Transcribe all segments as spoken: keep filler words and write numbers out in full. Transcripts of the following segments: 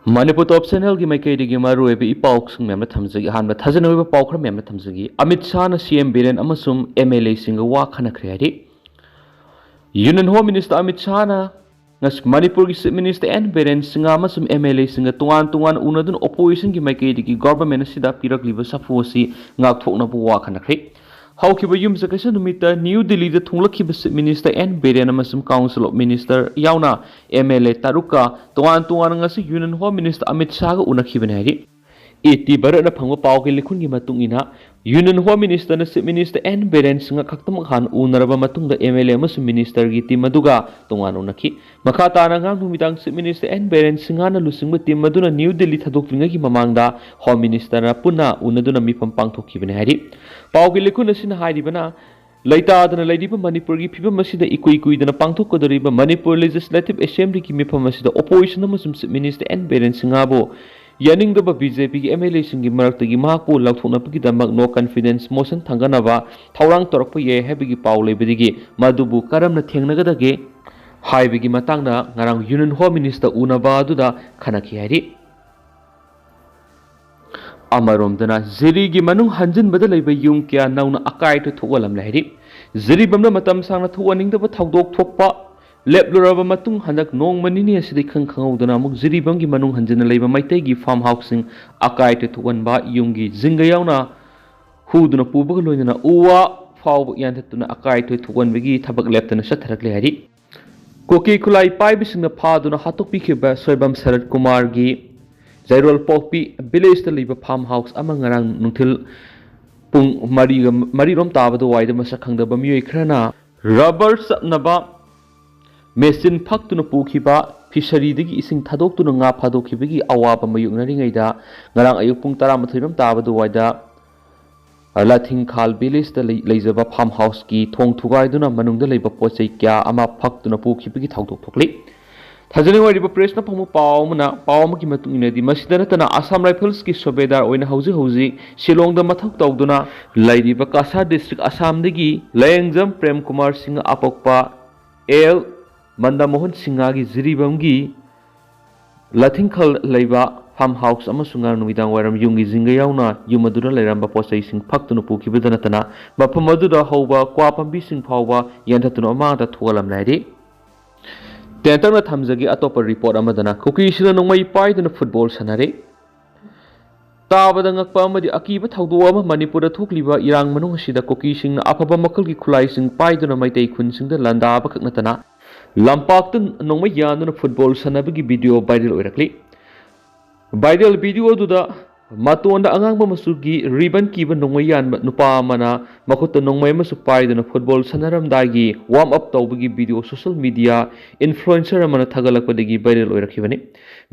ꯃꯅꯤꯄꯨꯔ ꯇꯣꯞ ꯆꯦꯅꯦꯜꯒꯤ ꯃꯥꯏꯀꯩꯗꯒꯤ ꯃꯔꯨꯑꯣꯏꯕ ꯏ ꯄꯥꯎꯁꯤꯡ ꯃꯌꯥꯝꯅ ꯊꯝꯖꯒꯦ꯫ ꯑꯍꯥꯟꯕ ꯊꯥꯖꯅ ꯑꯣꯏꯕ ꯄꯥꯎ ꯈꯔ ꯃꯌꯥꯝꯅ ꯊꯝꯖꯒꯦ꯫ ꯑꯃꯤꯠ ꯁꯥꯍꯅ ꯁꯤ ꯑꯦꯝ ꯕꯤꯔꯦꯟ ꯑꯃꯁꯨꯡ ꯑꯦꯝ ꯑꯦꯜ ꯑꯦꯁꯤꯡꯒ ꯋꯥ ꯈꯟꯅꯈ꯭ꯔꯦ ꯍꯥꯏꯔꯤ꯫ ꯌꯨꯅꯤꯌꯟ ꯍꯣꯝ ꯃꯤꯅꯤꯁꯇꯔ ꯑꯃꯤꯠ ꯁꯥꯍꯅ ꯉꯁꯤ ꯃꯅꯤꯄꯨꯔꯒꯤ chief minister N Biren Singh ꯑꯃꯁꯨꯡ ꯑꯦꯝ ꯑꯦꯜ ꯑꯦꯁꯤꯡꯒ ꯇꯣꯉꯥꯟ ꯇꯣꯉꯥꯟꯅ ꯎꯅꯗꯨꯅ ꯑꯣꯄꯣꯖꯤꯁꯟꯒꯤ ꯃꯥꯏꯀꯩꯗꯒꯤ ꯒꯣꯚꯔꯟꯃꯦꯟꯠ ꯑꯁꯤꯗ ꯄꯤꯔꯛꯂꯤꯕ ꯁꯥꯐꯨ ꯑꯁꯤ ꯉꯥꯛꯊꯣꯛꯅꯕ ꯋꯥ ꯈꯟꯅꯈ꯭ꯔꯦ꯫ ꯍꯧꯈꯤꯕ ꯌꯨꯝꯁꯀꯩꯁ ꯅꯨꯃꯤꯠꯇ ꯅ꯭ꯌꯨ ꯗꯤꯜꯂꯤꯗ ꯊꯨꯡꯂꯛꯈꯤꯕ ꯆꯤꯐ ꯃꯤꯅꯤꯁꯇꯔ ꯑꯦꯟ ꯕꯤꯔꯦꯟ ꯑꯃꯁꯨꯡ ꯀꯥꯎꯟꯁꯤꯜ ꯑꯣꯐ ꯃꯤꯅꯤꯁꯇꯔ ꯌꯥꯎꯅ ꯑꯦꯝ ꯑꯦꯜ ꯑꯦ ꯇꯔꯨꯛꯀ ꯇꯣꯉꯥꯟ ꯇꯣꯉꯥꯟꯅ ꯉꯁꯤ ꯌꯨꯅꯤꯌꯟ ꯍꯣꯝ ꯃꯤꯅꯤꯁꯇꯔ ꯑꯃꯤꯠ ꯁꯥꯍꯒ ꯎꯅꯈꯤꯕꯅꯤ ꯍꯥꯏꯔꯤ꯫ ꯑꯦ ꯇꯤ ꯚꯥꯔꯠꯅ ꯐꯪꯕ ꯄꯥꯎꯒꯤ ꯂꯤꯈꯨꯟꯒꯤ ꯃꯇꯨꯡ ꯏꯟꯅ, ꯌꯨꯅꯤꯌꯟ ꯍꯣꯝ ꯃꯤꯅꯤꯁꯇꯔꯅ chief minister N Biren Singh ꯈꯛꯇꯃꯛ ꯍꯥꯟꯅ ꯎꯅꯔꯕ ꯃꯇꯨꯡꯗ ꯑꯦꯝ ꯑꯦꯜ ꯑꯦ ꯑꯃꯁꯨꯡ ꯃꯤꯅꯤꯁꯇꯔꯒꯤ ꯇꯤꯝ ꯑꯗꯨꯒ ꯇꯣꯉꯥꯟꯅ ꯎꯅꯈꯤ꯫ ꯃꯈꯥ ꯇꯥꯅ ꯑꯉꯥꯡ ꯅꯨꯃꯤꯗꯥꯡ ꯆꯤꯐ ꯃꯤꯅꯤꯁꯇꯔ ꯑꯦꯟ ꯕꯤꯔꯦꯟ ꯁꯤꯡꯍꯅ ꯂꯨꯆꯤꯡꯕ ꯇꯤꯝ ꯑꯗꯨꯅ ꯅ꯭ꯌꯨ ꯗꯤꯜꯂꯤ ꯊꯥꯗꯣꯛꯇ꯭ꯔꯤꯉꯩꯒꯤ ꯃꯃꯥꯡꯗ ꯍꯣꯝ ꯃꯤꯅꯤꯁꯇꯔꯅ ꯄꯨꯟꯅ ꯎꯅꯗꯨꯅ ꯃꯤꯐꯝ ꯄꯥꯡꯊꯣꯛꯈꯤꯕꯅꯤ ꯍꯥꯏꯔꯤ꯫ ꯄꯥꯎꯒꯤ ꯂꯤꯈꯨꯟ ꯑꯁꯤꯅ ꯍꯥꯏꯔꯤꯕꯅ, ꯂꯩꯇꯥꯗꯅ ꯂꯩꯔꯤꯕ ꯃꯅꯤꯄꯨꯔꯒꯤ ꯐꯤꯕꯝ ꯑꯁꯤꯗ ꯏꯀꯨꯏ ꯀꯨꯏꯗꯅ ꯄꯥꯡꯊꯣꯛꯀꯗꯧꯔꯤꯕ ꯃꯅꯤꯄꯨꯔ ꯂꯦꯖꯤꯁꯂꯦꯇꯤꯚ ꯑꯦꯁꯦꯝꯕ꯭ꯂꯤꯒꯤ ꯃꯤꯐꯝ ꯑꯁꯤꯗ ꯑꯣꯄꯣꯖꯤꯁꯟ ꯑꯃꯁꯨꯡ ꯆꯤꯐ ꯃꯤꯅꯤꯁꯇꯔ ꯑꯦꯟ ꯕꯤꯔꯦꯟ ꯁꯤꯡꯍꯕꯨ ꯌꯥꯅꯤꯡꯗꯕ ꯕꯤ ꯖꯦ ꯄꯤꯒꯤ ꯑꯦꯝ ꯑꯦꯜ ꯑꯦꯁꯤꯡꯒꯤ ꯃꯔꯛꯇꯒꯤ ꯃꯍꯥꯛꯄꯨ ꯂꯧꯊꯣꯛꯅꯕꯒꯤꯗꯃꯛ ꯅꯣ ꯀꯟꯐꯤꯗꯦꯟꯁ ꯃꯣꯁꯟ ꯊꯥꯡꯒꯠꯅꯕ ꯊꯧꯔꯥꯡ ꯇꯧꯔꯛꯄ ꯌꯥꯏ ꯍꯥꯏꯕꯒꯤ ꯄꯥꯎ ꯂꯩꯕꯗꯒꯤ ꯃꯗꯨꯕꯨ ꯀꯔꯝꯅ ꯊꯦꯡꯅꯒꯗꯒꯦ ꯍꯥꯏꯕꯒꯤ ꯃꯇꯥꯡꯗ ꯉꯔꯥꯡ ꯌꯨꯅꯤꯌꯟ ꯍꯣꯝ ꯃꯤꯅꯤꯁꯇꯔ ꯎꯅꯕ ꯑꯗꯨꯗ ꯈꯟꯅꯈꯤ ꯍꯥꯏꯔꯤ꯫ ꯑꯃꯔꯣꯝꯗꯅ, ꯖꯤꯔꯤꯒꯤ ꯃꯅꯨꯡ ꯍꯟꯖꯤꯟꯕꯗ ꯂꯩꯕ ꯌꯨꯝ ꯀꯌꯥ ꯅꯧꯅ ꯑꯀꯥꯏ ꯑꯇꯣꯏ ꯊꯣꯛꯍꯜꯂꯝꯂꯦ ꯍꯥꯏꯔꯤ꯫ ꯖꯤꯔꯤꯕꯝꯗ ꯃꯇꯝ ꯁꯥꯡꯅ ꯊꯣꯛꯍꯟꯅꯤꯡꯗꯕ ꯊꯧꯗꯣꯛ ꯊꯣꯛꯄ ꯂꯦꯞꯂꯨꯔꯕ ꯃꯇꯨꯡ, ꯍꯟꯗꯛ ꯅꯣꯡꯃ ꯅꯤꯅꯤ ꯑꯁꯤꯗ ꯏꯈꯪ ꯈꯪꯍꯧꯗꯅ ꯑꯃꯨꯛ ꯖꯤꯔꯤꯕꯝꯒꯤ ꯃꯅꯨꯡ ꯍꯟꯖꯤꯟꯅ ꯂꯩꯕ ꯃꯩꯇꯩꯒꯤ ꯐꯥꯔꯝ ꯍꯥꯎꯁꯁꯤꯡ ꯑꯀꯥꯏ ꯑꯇꯣꯏ ꯊꯣꯛꯍꯟꯕ, ꯌꯨꯝꯒꯤ ꯖꯤꯡꯒ ꯌꯥꯎꯅ ꯍꯨꯗꯨꯅ ꯄꯨꯕꯒ ꯂꯣꯏꯅꯅ ꯎ ꯋꯥ ꯐꯥꯎꯕ ꯌꯥꯟꯊꯠꯇꯨꯅ ꯑꯀꯥꯏ ꯑꯇꯣꯏ ꯊꯣꯛꯍꯟꯕꯒꯤ ꯊꯕꯛ ꯂꯦꯞꯇꯅ ꯆꯠꯊꯔꯛꯂꯦ ꯍꯥꯏꯔꯤ꯫ ꯀꯨꯀꯤ ꯈꯨꯠꯂꯥꯏ ꯄꯥꯏꯕꯁꯤꯡꯅ ꯐꯥꯗꯨꯅ ꯍꯥꯠꯇꯣꯛꯄꯤꯈꯤꯕ ꯁꯣꯏꯕꯝ ꯁꯔꯠ ꯀꯨꯃꯥꯔꯒꯤ ꯖꯩꯔꯣꯜ ꯄꯣꯛꯄꯤ ꯚꯤꯂꯦꯖꯇ ꯂꯩꯕ ꯐꯥꯔꯝ ꯍꯥꯎꯁ ꯑꯃ ꯉꯔꯥꯡ ꯅꯨꯡꯊꯤꯜ ꯄꯨꯡ ꯃꯔꯤꯒ, ꯃꯔꯤꯔꯣꯝ ꯇꯥꯕ ꯑꯗꯨꯋꯥꯏꯗ ꯃꯁꯛ ꯈꯪꯗꯕ ꯃꯤꯑꯣꯏ ꯈꯔꯅ ꯔꯕꯔ ꯆꯞꯅꯕ ꯃꯦꯆꯤꯟ ꯐꯛꯇꯨꯅ ꯄꯨꯈꯤꯕ, ꯐꯤꯁꯔꯤꯗꯒꯤ ꯏꯁꯤꯡ ꯊꯥꯗꯣꯛꯇꯨꯅ ꯉꯥ ꯐꯥꯗꯣꯛꯈꯤꯕꯒꯤ ꯑꯋꯥꯕ ꯃꯥꯌꯣꯛꯅꯔꯤꯉꯩꯗ, ꯉꯔꯥꯡ ꯑꯌꯨꯛ ꯄꯨꯡ ꯇꯔꯥꯃꯥꯊꯣꯏꯔꯣꯝ ꯇꯥꯕ ꯑꯗꯨꯋꯥꯏꯗ ꯂꯥꯊꯤꯡꯈꯥꯜ ꯚꯤꯂꯦꯖꯇ ꯂꯩ-, ꯂꯩꯖꯕ ꯐꯥꯔꯝ ꯍꯥꯎꯁꯀꯤ ꯊꯣꯡ ꯊꯨꯒꯥꯏꯗꯨꯅ ꯃꯅꯨꯡꯗ ꯂꯩꯕ ꯄꯣꯠ ꯆꯩ ꯀꯌꯥ ꯑꯃ ꯐꯛꯇꯨꯅ ꯄꯨꯈꯤꯕꯒꯤ ꯊꯧꯗꯣꯛ ꯊꯣꯛꯂꯤ꯫ ꯊꯥꯖꯅꯤꯡꯉꯥꯏ ꯑꯣꯏꯔꯤꯕ ꯄ꯭ꯔꯦꯁꯅ ꯐꯪꯕ ꯄꯥꯎ ꯑꯃꯅ, ꯄꯥꯎ ꯑꯃꯒꯤ ꯃꯇꯨꯡ ꯏꯟꯅꯗꯤ, ꯃꯁꯤꯗ ꯅꯠꯇꯅ ꯑꯁꯥꯝ ꯔꯥꯏꯐꯜꯁꯀꯤ ꯁꯨꯕꯦꯗꯥꯔ ꯑꯣꯏꯅ ꯍꯧꯖꯤꯛ ꯍꯧꯖꯤꯛ ꯁꯤꯂꯣꯡꯗ ꯃꯊꯧ ꯇꯧꯗꯨꯅ ꯂꯩꯔꯤꯕ ꯀꯁꯥꯔ ꯗꯤꯁꯇ꯭ꯔꯤꯛ ꯑꯁꯥꯝꯗꯒꯤ ꯂꯥꯌꯦꯡꯖꯝ ꯄ꯭ꯔꯦꯝ ꯀꯨꯃꯥꯔ ꯁꯤꯡꯍ ꯑꯄꯣꯛꯄ ꯑꯦꯜ ꯃꯟꯗꯃꯣꯍꯟ ꯁꯤꯡꯍꯒꯤ ꯖꯤꯔꯤꯕꯥꯝꯒꯤ ꯂꯥꯊꯤꯡꯈꯜ ꯂꯩꯕ ꯐꯥꯔꯝ ꯍꯥꯎꯁ ꯑꯃꯁꯨꯡ ꯉꯔꯥꯡ ꯅꯨꯃꯤꯗꯥꯡ ꯋꯥꯏꯔꯝ ꯌꯨꯝꯒꯤ ꯖꯤꯡꯒ ꯌꯥꯎꯅ ꯌꯨꯝ ꯑꯗꯨꯗ ꯂꯩꯔꯝꯕ ꯄꯣꯠ ꯆꯩꯁꯤꯡ ꯐꯛꯇꯨꯅ ꯄꯨꯈꯤꯕꯗ ꯅꯠꯇꯅ, ꯃꯐꯝ ꯑꯗꯨꯗ ꯍꯧꯕ ꯀ꯭ꯋꯥ ꯄꯥꯝꯕꯤꯁꯤꯡ ꯐꯥꯎꯕ ꯌꯥꯟꯊꯠꯇꯨꯅ ꯑꯃꯥꯡꯗ ꯊꯣꯛꯍꯜꯂꯝꯂꯦ ꯍꯥꯏꯔꯤ꯫ ꯇꯦꯟꯇꯛꯅ ꯊꯝꯖꯒꯦ ꯑꯇꯣꯞꯄ ꯔꯤꯄꯣꯔꯠ ꯑꯃꯗꯅ, ꯀꯨꯀꯤꯁꯤꯡꯅ ꯅꯣꯡꯃꯩ ꯄꯥꯏꯗꯨꯅ ꯐꯨꯠꯕꯣꯜ ꯁꯥꯟꯅꯔꯦ꯫ ꯇꯥꯕꯗ ꯉꯛꯄ ꯑꯃꯗꯤ ꯑꯀꯤꯕ ꯊꯧꯗꯣꯛ ꯑꯃ ꯃꯅꯤꯄꯨꯔꯗ ꯊꯣꯛꯂꯤꯕ ꯏꯔꯥꯡ ꯃꯅꯨꯡ ꯑꯁꯤꯗ ꯀꯨꯀꯤꯁꯤꯡꯅ ꯑꯐꯕ ꯃꯈꯜꯒꯤ ꯈꯨꯠꯂꯥꯏꯁꯤꯡ ꯄꯥꯏꯗꯨꯅ ꯃꯩꯇꯩ ꯈꯨꯟꯁꯤꯡꯗ ꯂꯥꯟꯗꯥꯕ ꯈꯛ ꯅꯠꯇꯅ ꯂꯝꯄꯥꯛꯇ ꯅꯣꯡꯃꯩ ꯌꯥꯟꯗꯨꯅ ꯐꯨꯠꯕꯣꯜ ꯁꯥꯟꯅꯕꯒꯤ ꯚꯤꯗꯤꯑꯣ ꯚꯥꯏꯔꯦꯜ ꯑꯣꯏꯔꯛꯂꯤ꯫ ꯚꯥꯏꯔꯦꯜ ꯚꯤꯗꯤꯑꯣ ꯑꯗꯨꯗ ꯃꯇꯣꯟꯗ ꯑꯉꯥꯡꯕ ꯃꯆꯨꯒꯤ ꯔꯤꯕꯟ ꯀꯤꯕ ꯅꯣꯡꯃꯩ ꯌꯥꯟꯕ ꯅꯨꯄꯥ ꯑꯃꯅ ꯃꯈꯨꯠꯇ ꯅꯣꯡꯃꯩ ꯑꯃꯁꯨ ꯄꯥꯏꯗꯨꯅ ꯐꯨꯠꯕꯣꯜ ꯁꯥꯟꯅꯔꯝꯗꯥꯏꯒꯤ ꯋꯥꯔꯝ ꯑꯞ ꯇꯧꯕꯒꯤ ꯚꯤꯗꯤꯑꯣ ꯁꯣꯁꯤꯌꯦꯜ ꯃꯤꯗꯤꯌꯥ ꯏꯟꯐ꯭ꯂꯨꯑꯦꯟꯁꯔ ꯑꯃꯅ ꯊꯥꯒꯠꯂꯛꯄꯗꯒꯤ ꯚꯥꯏꯔꯦꯜ ꯑꯣꯏꯔꯛꯈꯤꯕꯅꯤ꯫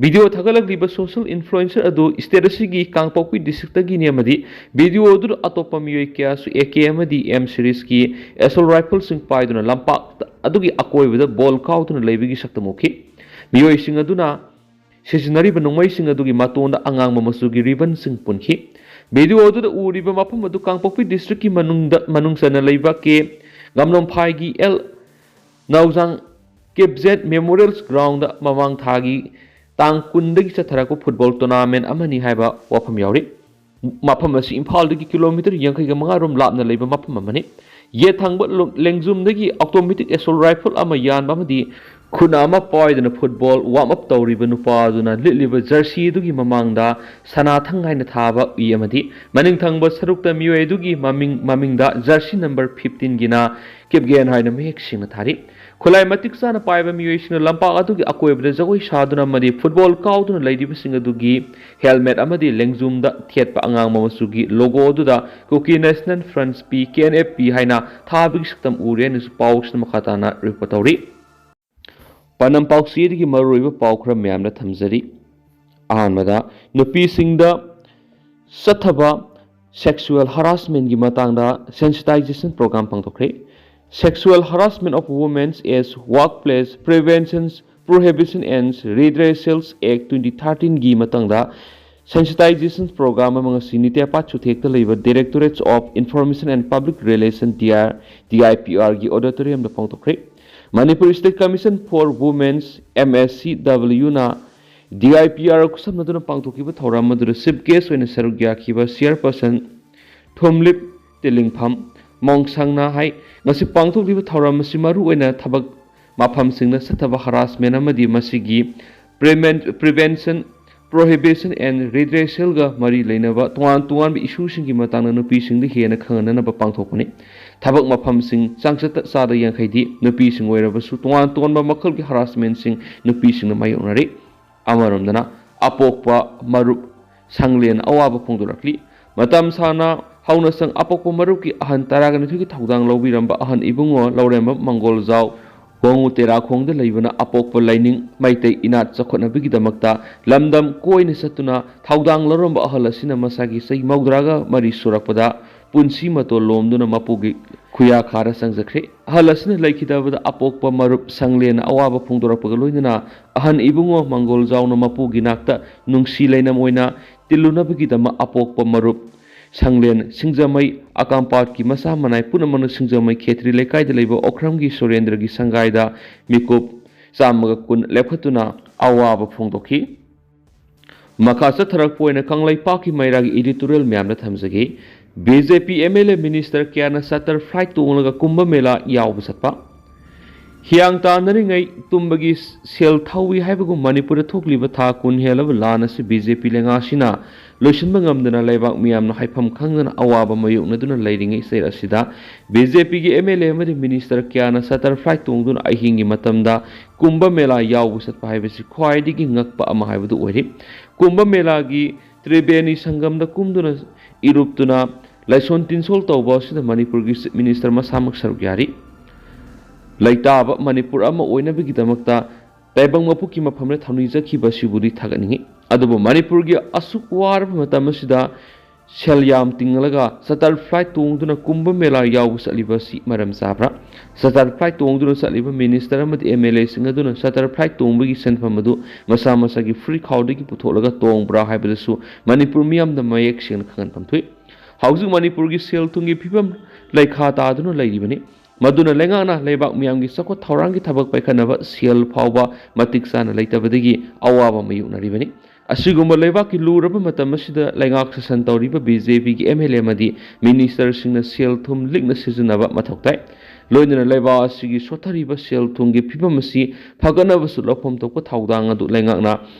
ꯚꯤꯗꯤꯑꯣ ꯊꯥꯒꯠꯂꯛꯂꯤꯕ ꯁꯣꯁꯤꯌꯦꯜ ꯏꯟꯐ꯭ꯂꯨꯑꯦꯟꯁꯔ ꯑꯗꯨ ꯁ꯭ꯇꯦꯠ ꯑꯁꯤꯒꯤ ꯀꯥꯡꯄꯣꯛꯄꯤ ꯗꯤꯁꯇ꯭ꯔꯤꯛꯇꯒꯤꯅꯤ ꯑꯃꯗꯤ ꯚꯤꯗꯤꯑꯣ ꯑꯗꯨꯗ ꯑꯇꯣꯞꯄ ꯃꯤꯑꯣꯏ ꯀꯌꯥꯁꯨ ꯑꯦ ꯀꯦ ꯑꯃꯗꯤ ꯑꯦꯝ ꯁꯤꯔꯤꯖꯀꯤ ꯑꯦꯁꯣꯜ ꯔꯥꯏꯐꯜꯁꯤꯡ ꯄꯥꯏꯗꯨꯅ ꯂꯝꯄꯥꯛꯇ ꯑꯗꯨꯒꯤ ꯑꯀꯣꯏꯕꯗ ꯕꯣꯜ ꯀꯥꯎꯗꯨꯅ ꯂꯩꯕꯒꯤ ꯁꯛꯇꯝ ꯎꯈꯤ꯫ ꯃꯤꯑꯣꯏꯁꯤꯡ ꯑꯗꯨꯅ ꯁꯤꯖꯤꯟꯅꯔꯤꯕ ꯅꯣꯡꯃꯩꯁꯤꯡ ꯑꯗꯨꯒꯤ ꯃꯇꯣꯟꯗ ꯑꯉꯥꯡꯕ ꯃꯆꯨꯒꯤ ꯔꯤꯕꯟꯁꯤꯡ ꯄꯨꯟꯈꯤ꯫ ꯚꯤꯗꯤꯑꯣ ꯑꯗꯨꯗ ꯎꯔꯤꯕ ꯃꯐꯝ ꯑꯗꯨ ꯀꯥꯡꯄꯣꯛꯄꯤ ꯗꯤꯁꯇ꯭ꯔꯤꯛꯀꯤ ꯃꯅꯨꯡꯗ, ꯃꯅꯨꯡ ꯆꯟꯅ ꯂꯩꯕ ꯀꯦ ꯉꯝꯂꯣꯝꯐꯥꯏꯒꯤ ꯑꯦꯜ ꯅꯥꯎꯖꯥꯡ ꯀꯦꯞꯖꯦꯠ ꯃꯦꯃꯣꯔꯤꯌꯦꯜ ꯒ꯭ꯔꯥꯎꯟꯗ ꯃꯃꯥꯡ ꯊꯥꯒꯤ ꯇꯥꯡ ꯀꯨꯟꯗꯒꯤ ꯆꯠꯊꯔꯛꯄ ꯐꯨꯠꯕꯣꯜ ꯇꯣꯔꯅꯥꯃꯦꯟ ꯑꯃꯅꯤ ꯍꯥꯏꯕ ꯋꯥꯐꯝ ꯌꯥꯎꯔꯤ꯫ ꯃꯐꯝ ꯑꯁꯤ ꯏꯝꯐꯥꯜꯗꯒꯤ ꯀꯤꯂꯣꯃꯤꯇꯔ ꯌꯥꯡꯈꯩꯒ ꯃꯉꯥ ꯔꯣꯝ ꯂꯥꯞꯅ ꯂꯩꯕ ꯃꯐꯝ ꯑꯃꯅꯤ꯫ ꯌꯦꯠ ꯊꯪꯕ ꯂꯣ-, ꯂꯦꯡꯖꯨꯝꯗꯒꯤ ꯑꯣꯇꯣꯃꯦꯇꯤꯛ ꯑꯦꯁꯣꯜ ꯔꯥꯏꯐꯜ ꯑꯃ ꯌꯥꯟꯕ ꯑꯃꯗꯤ ꯈꯨꯠꯅ ꯑꯃ ꯄꯥꯏꯗꯨꯅ ꯐꯨꯠꯕꯣꯜ ꯋꯥꯔꯝ ꯑꯞ ꯇꯧꯔꯤꯕ ꯅꯨꯄꯥ ꯑꯗꯨꯅ ꯂꯤꯠꯂꯤꯕ ꯖꯔꯁꯤ ꯑꯗꯨꯒꯤ ꯃꯃꯥꯡꯗ ꯁꯅꯥꯊꯪ ꯍꯥꯏꯅ ꯊꯥꯕ ꯎꯏ ꯑꯃꯗꯤ ꯃꯅꯤꯡ ꯊꯪꯕ ꯁꯔꯨꯛꯇ ꯃꯤꯑꯣꯏ ꯑꯗꯨꯒꯤ ꯃꯃꯤꯡ, ꯃꯃꯤꯡꯗ ꯖꯔꯁꯤ ꯅꯝꯕꯔ ꯐꯤꯐꯇꯤꯟꯒꯤꯅ ꯀꯤꯞꯒꯦꯟ ꯍꯥꯏꯅ ꯃꯌꯦꯛ ꯁꯦꯡꯅ ꯊꯥꯔꯤ꯫ ꯈꯨꯠꯂꯥꯏ ꯃꯇꯤꯛ ꯆꯥꯅ ꯄꯥꯏꯕ ꯃꯤꯑꯣꯏꯁꯤꯡꯅ ꯂꯝꯄꯥꯛ ꯑꯗꯨꯒꯤ ꯑꯀꯣꯏꯕꯗ ꯖꯒꯣꯏ ꯁꯥꯗꯨꯅ ꯑꯃꯗꯤ ꯐꯨꯠꯕꯣꯜ ꯀꯥꯎꯗꯨꯅ ꯂꯩꯔꯤꯕꯁꯤꯡ ꯑꯗꯨꯒꯤ ꯍꯦꯜꯃꯦꯠ ꯑꯃꯗꯤ ꯂꯦꯡꯖꯨꯝꯗ ꯊꯦꯠꯄ ꯑꯉꯥꯡꯕ ꯃꯆꯨꯒꯤ ꯂꯣꯒꯣ ꯑꯗꯨꯗ ꯀꯨꯀꯤ national front P, K N F P ꯍꯥꯏꯅ ꯊꯥꯕꯒꯤ ꯁꯛꯇꯝ ꯎꯔꯦ ꯍꯥꯏꯅꯁꯨ ꯄꯥꯎꯁꯤꯅ ꯃꯈꯥ ꯇꯥꯅ ꯔꯤꯄꯣꯔꯠ ꯇꯧꯔꯤ꯫ ꯄꯥꯟꯗꯝ ꯄꯥꯎꯆꯦꯗꯒꯤ ꯃꯔꯨꯑꯣꯏꯕ ꯄꯥꯎ ꯈꯔ ꯃꯌꯥꯝꯗ ꯊꯝꯖꯔꯤ꯫ ꯑꯍꯥꯟꯕꯗ, ꯅꯨꯄꯤꯁꯤꯡꯗ ꯆꯠꯊꯕ ꯁꯦꯛꯁꯨꯑꯦꯜ ꯍꯔꯥꯁꯃꯦꯟꯒꯤ ꯃꯇꯥꯡꯗ ꯁꯦꯟꯁꯤꯇꯥꯏꯖꯦꯁꯟ ꯄ꯭ꯔꯣꯒ꯭ꯔꯥꯝ ꯄꯥꯡꯊꯣꯛꯈ꯭ꯔꯦ꯫ Sexual Harassment of Women at Workplace Prevention, Prohibition and Redressals Act twenty thirteen ꯒꯤ ꯃꯇꯥꯡꯗ ꯁꯦꯟꯁꯤꯇꯥꯏꯖꯦꯁꯟ ꯄ꯭ꯔꯣꯒ꯭ꯔꯥꯝ ꯑꯃ ꯉꯁꯤ ꯅꯤꯇꯦꯄꯥꯠ ꯆꯨꯊꯦꯛꯇ ꯂꯩꯕ Directorate of Information and Public Relation, D I P ꯑꯥꯔꯒꯤ ꯑꯣꯗꯤꯇꯣꯔꯤꯌꯝꯗ ꯄꯥꯡꯊꯣꯛꯈ꯭ꯔꯦ꯫ Manipur State Commission for Women's, M S C ꯗꯕ꯭ꯂꯤꯌꯨꯅ ꯗꯤ I P R ꯈꯨꯠꯁꯝꯅꯗꯨꯅ ꯄꯥꯡꯊꯣꯛꯈꯤꯕ ꯊꯧꯔꯝ ꯑꯗꯨꯗ ꯆꯤꯐ ꯒꯦꯁ ꯑꯣꯏꯅ ꯁꯔꯨꯛ ꯌꯥꯈꯤꯕ ꯆꯤꯌꯔꯄꯔꯁꯟ ꯊꯨꯝꯂꯤꯞ ꯇꯤꯂꯤꯡꯐꯝ ꯃꯣꯡꯁꯪꯅ ꯍꯥꯏ, ꯉꯁꯤ ꯄꯥꯡꯊꯣꯛꯂꯤꯕ ꯊꯧꯔꯝ ꯑꯁꯤ ꯃꯔꯨꯑꯣꯏꯅ ꯊꯕꯛ ꯃꯐꯝꯁꯤꯡꯗ ꯆꯠꯊꯕ ꯍꯔꯥꯁꯃꯦꯟ ꯑꯃꯗꯤ ꯃꯁꯤꯒꯤ prevention, prohibition and redressalꯒ ꯃꯔꯤ ꯂꯩꯅꯕ ꯇꯣꯉꯥꯟ ꯇꯣꯉꯥꯟꯕ ꯏꯁꯨꯁꯤꯡꯒꯤ ꯃꯇꯥꯡꯗ ꯅꯨꯄꯤꯁꯤꯡꯗ ꯍꯦꯟꯅ ꯈꯪꯍꯟꯅꯅꯕ ꯄꯥꯡꯊꯣꯛꯄꯅꯤ꯫ ꯊꯕꯛ ꯃꯐꯝꯁꯤꯡ ꯆꯥꯡꯆꯠꯇ ꯆꯥꯗ ꯌꯥꯡꯈꯩꯗꯤ ꯅꯨꯄꯤꯁꯤꯡ ꯑꯣꯏꯔꯕꯁꯨ ꯇꯣꯉꯥꯟ ꯇꯣꯉꯥꯟꯕ ꯃꯈꯜꯒꯤ ꯍꯔꯥꯁꯃꯦꯟꯁꯤꯡ ꯅꯨꯄꯤꯁꯤꯡꯅ ꯃꯥꯌꯣꯛꯅꯔꯤ꯫ ꯑꯃꯔꯣꯝꯗꯅ ꯑꯄꯣꯛꯄ ꯃꯔꯨꯞ ꯁꯪꯂꯦꯟ ꯑꯋꯥꯕ ꯐꯣꯡꯗꯣꯔꯛꯂꯤ꯫ ꯃꯇꯝ ꯁꯥꯡꯅ ꯍꯧꯅꯁꯪ ꯑꯄꯣꯛꯄ ꯃꯔꯨꯞꯀꯤ ꯑꯍꯟ ꯇꯔꯥꯒ ꯅꯤꯊꯣꯏꯒꯤ ꯊꯧꯗꯥꯡ ꯂꯧꯕꯤꯔꯝꯕ ꯑꯍꯟ ꯏꯕꯨꯡꯉꯣ ꯂꯧꯔꯦꯝꯕꯝ ꯃꯪꯒꯣꯜꯖꯥꯎ ꯋꯥꯉꯨ ꯇꯦꯔꯥꯈꯣꯡꯗ ꯂꯩꯕꯅ ꯑꯄꯣꯛꯄ ꯂꯥꯏꯅꯤꯡ ꯃꯩꯇꯩ ꯏꯅꯥꯠ ꯆꯥꯎꯈꯠꯅꯕꯒꯤꯗꯃꯛꯇ ꯂꯝꯗꯝ ꯀꯣꯏꯅ ꯆꯠꯇꯨꯅ ꯊꯧꯗꯥꯡ ꯂꯧꯔꯝꯕ ꯑꯍꯜ ꯑꯁꯤꯅ ꯃꯁꯥꯒꯤ ꯆꯍꯤ ꯃꯧꯗ꯭ꯔꯥꯒ ꯃꯔꯤ ꯁꯨꯔꯛꯄꯗ ꯄꯨꯟꯁꯤ ꯃꯇꯣꯜ ꯂꯣꯝꯗꯨꯅ ꯃꯄꯨꯒꯤ ꯈꯨꯌꯥꯈꯥꯗ ꯆꯪꯖꯈ꯭ꯔꯦ꯫ ꯑꯍꯜ ꯑꯁꯤꯅ ꯂꯩꯈꯤꯗꯕꯗ ꯑꯄꯣꯛꯄ ꯃꯔꯨꯞ ꯁꯪꯂꯦꯟ ꯑꯋꯥꯕ ꯐꯣꯡꯗꯣꯔꯛꯄꯒ ꯂꯣꯏꯅꯅ ꯑꯍꯟ ꯏꯕꯨꯡꯉꯣ ꯃꯪꯒꯣꯜꯖꯥꯎꯅ ꯃꯄꯨꯒꯤ ꯅꯥꯛꯇ ꯅꯨꯡꯁꯤ ꯂꯩꯅꯝ ꯑꯣꯏꯅ ꯇꯤꯜꯂꯨꯅꯕꯒꯤꯗꯃꯛ ꯑꯄꯣꯛꯄ ꯃꯔꯨꯞ ꯁꯪꯂꯦꯟ ꯁꯤꯡꯖꯃꯩ ꯑꯀꯥꯝꯄꯥꯠꯀꯤ ꯃꯆꯥ ꯃꯅꯥꯏ ꯄꯨꯝꯅꯃꯛꯅ ꯁꯤꯡꯖꯃꯩ ꯈꯦꯇ꯭ꯔꯤ ꯂꯩꯀꯥꯏꯗ ꯂꯩꯕ ꯑꯣꯈ꯭ꯔꯝꯒꯤ ꯁꯨꯔꯦꯟꯗ꯭ꯔꯒꯤ ꯁꯪꯒꯥꯏꯗ ꯃꯤꯀꯨꯞ ꯆꯥꯝꯃꯒ ꯀꯨꯟ ꯂꯦꯞꯈꯠꯇꯨꯅ ꯑꯋꯥꯕ ꯐꯣꯡꯗꯣꯛꯈꯤ꯫ ꯃꯈꯥ ꯆꯠꯊꯔꯛꯄ ꯑꯣꯏꯅ ꯀꯪꯂꯩꯄꯥꯛꯀꯤ ꯃꯩꯔꯥꯒꯤ editorial ꯃꯌꯥꯝꯗ ꯊꯝꯖꯒꯦ꯫ B J P M L ꯑꯦ ꯃꯤꯅꯤꯁꯇꯔ ꯀꯌꯥꯅ ꯆꯥꯇꯔ ꯐ꯭ꯂꯥꯏꯠ ꯇꯣꯡꯂꯒ ꯀꯨꯝꯚ ꯃꯦꯂꯥ ꯌꯥꯎꯕ ꯆꯠꯄ꯫ ꯍꯤꯌꯥꯡ ꯇꯥꯟꯅꯔꯤꯉꯩ ꯇꯨꯝꯕꯒꯤ ꯁꯦꯜ ꯊꯧꯏ ꯍꯥꯏꯕꯒꯨꯝ ꯃꯅꯤꯄꯨꯔꯗ ꯊꯣꯛꯂꯤꯕ ꯊꯥ ꯀꯨꯟ ꯍꯦꯜꯂꯕ ꯂꯥꯟ ꯑꯁꯤ ꯕꯤ ꯖꯦ ꯄꯤ ꯂꯩꯉꯥꯛꯁꯤꯅ ꯂꯣꯏꯁꯤꯟꯕ ꯉꯝꯗꯅ ꯂꯩꯕꯥꯛ ꯃꯤꯌꯥꯝꯅ ꯍꯥꯏꯐꯝ ꯈꯪꯗꯅ ꯑꯋꯥꯕ ꯃꯥꯌꯣꯛꯅꯗꯨꯅ ꯂꯩꯔꯤꯉꯩ ꯆꯩꯔ ꯑꯁꯤꯗ ꯕꯤ ꯖꯦ ꯄꯤꯒꯤ ꯑꯦꯝ ꯑꯦꯜ ꯑꯦ ꯑꯃꯗꯤ ꯃꯤꯅꯤꯁꯇꯔ ꯀꯌꯥꯅ ꯆꯥꯇꯔ ꯐ꯭ꯂꯥꯏꯠ ꯇꯣꯡꯗꯨꯅ ꯑꯍꯤꯡꯒꯤ ꯃꯇꯝꯗ ꯀꯨꯝꯚ ꯃꯦꯂꯥ ꯌꯥꯎꯕ ꯆꯠꯄ ꯍꯥꯏꯕꯁꯤ ꯈ꯭ꯋꯥꯏꯗꯒꯤ ꯉꯛꯄ ꯑꯃ ꯍꯥꯏꯕꯗꯨ ꯑꯣꯏꯔꯤ꯫ ꯀꯨꯝꯚ ꯃꯦꯂꯥꯒꯤ ꯇ꯭ꯔꯤꯕꯦꯅꯤ ꯁꯪꯒꯝꯗ ꯀꯨꯝꯗꯨꯅ ꯏꯔꯨꯞꯇꯨꯅ ꯂꯥꯏꯁꯣꯟ ꯇꯤꯟꯁꯣꯜ ꯇꯧꯕ ꯑꯁꯤꯗ ꯃꯅꯤꯄꯨꯔꯒꯤ ꯆꯤꯐ ꯃꯤꯅꯤꯁꯇꯔ ꯃꯁꯥꯃꯛ ꯁꯔꯨꯛ ꯌꯥꯔꯤ꯫ ꯂꯩꯇꯥꯕ ꯃꯅꯤꯄꯨꯔ ꯑꯃ ꯑꯣꯏꯅꯕꯒꯤꯗꯃꯛꯇ ꯇꯥꯏꯕꯪ ꯃꯄꯣꯛꯀꯤ ꯃꯐꯝꯗ ꯊꯧꯅꯤ ꯆꯠꯈꯤꯕ ꯑꯁꯤꯕꯨꯗꯤ ꯊꯥꯒꯠꯅꯤꯡꯏ꯫ ꯑꯗꯨꯕꯨ ꯃꯅꯤꯄꯨꯔꯒꯤ ꯑꯁꯨꯛ ꯋꯥꯔꯕ ꯃꯇꯝ ꯑꯁꯤꯗ ꯁꯦꯜ ꯌꯥꯝ ꯇꯤꯡꯂꯒ ꯆꯥꯇꯔ ꯐ꯭ꯂꯥꯏꯠ ꯇꯣꯡꯗꯨꯅ ꯀꯨꯝꯚ ꯃꯦꯂꯥ ꯌꯥꯎꯕ ꯆꯠꯂꯤꯕ ꯑꯁꯤ ꯃꯔꯝ ꯆꯥꯕ꯭ꯔꯥ? ꯆꯥꯇꯔ ꯐ꯭ꯂꯥꯏꯠ ꯇꯣꯡꯗꯨꯅ ꯆꯠꯂꯤꯕ ꯃꯤꯅꯤꯁꯇꯔ ꯑꯃꯗꯤ ꯑꯦꯝ ꯑꯦꯜ ꯑꯦꯁꯤꯡ ꯑꯗꯨꯅ ꯆꯥꯇꯔ ꯐ꯭ꯂꯥꯏꯠ ꯇꯣꯡꯕꯒꯤ ꯁꯦꯟꯐꯝ ꯑꯗꯨ ꯃꯁꯥ ꯃꯁꯥꯒꯤ ꯐ꯭ꯔꯤ ꯈꯥꯎꯗꯒꯤ ꯄꯨꯊꯣꯛꯂꯒ ꯇꯣꯡꯕ꯭ꯔꯥ ꯍꯥꯏꯕꯗꯨꯁꯨ ꯃꯅꯤꯄꯨꯔ ꯃꯤꯌꯥꯝꯗ ꯃꯌꯦꯛ ꯁꯦꯡꯅ ꯈꯪꯍꯟꯐꯝ ꯊꯣꯛꯏ꯫ ꯍꯧꯖꯤꯛ ꯃꯅꯤꯄꯨꯔꯒꯤ ꯁꯦꯜ ꯊꯨꯝꯒꯤ ꯐꯤꯕꯝ ꯂꯩꯈꯥ ꯇꯥꯗꯨꯅ ꯂꯩꯔꯤꯕꯅꯤ꯫ ꯃꯗꯨꯅ ꯂꯩꯉꯥꯛꯅ ꯂꯩꯕꯥꯛ ꯃꯤꯌꯥꯝꯒꯤ ꯆꯥꯎꯈꯠ ꯊꯧꯔꯥꯡꯒꯤ ꯊꯕꯛ ꯄꯥꯏꯈꯠꯅꯕ ꯁꯦꯜ ꯐꯥꯎꯕ ꯃꯇꯤꯛ ꯆꯥꯅ ꯂꯩꯇꯕꯗꯒꯤ ꯑꯋꯥꯕ ꯃꯥꯌꯣꯛꯅꯔꯤꯕꯅꯤ꯫ ꯑꯁꯤꯒꯨꯝꯕ ꯂꯩꯕꯥꯛꯀꯤ ꯂꯨꯔꯕ ꯃꯇꯝ ꯑꯁꯤꯗ ꯂꯩꯉꯥꯛ ꯁꯥꯁꯟ ꯇꯧꯔꯤꯕ ꯕꯤ ꯖꯦ ꯄꯤꯒꯤ ꯑꯦꯝ ꯑꯦꯜ ꯑꯦ ꯑꯃꯗꯤ ꯃꯤꯅꯤꯁꯇꯔꯁꯤꯡꯅ ꯁꯦꯜ ꯊꯨꯝ ꯂꯤꯛꯅ ꯁꯤꯖꯤꯟꯅꯕ ꯃꯊꯧ ꯇꯥꯏ꯫ ꯂꯣꯏꯅꯅ ꯂꯩꯕꯥꯛ ꯑꯁꯤꯒꯤ ꯁꯣꯠꯊꯔꯤꯕ ꯁꯦꯜ ꯊꯨꯝꯒꯤ ꯐꯤꯕꯝ ꯑꯁꯤ ꯐꯒꯠꯅꯕꯁꯨ ꯂꯧꯐꯝ ꯊꯣꯛꯄ ꯊꯧꯗꯥꯡ ꯑꯗꯨ ꯂꯩꯉꯥꯛꯅ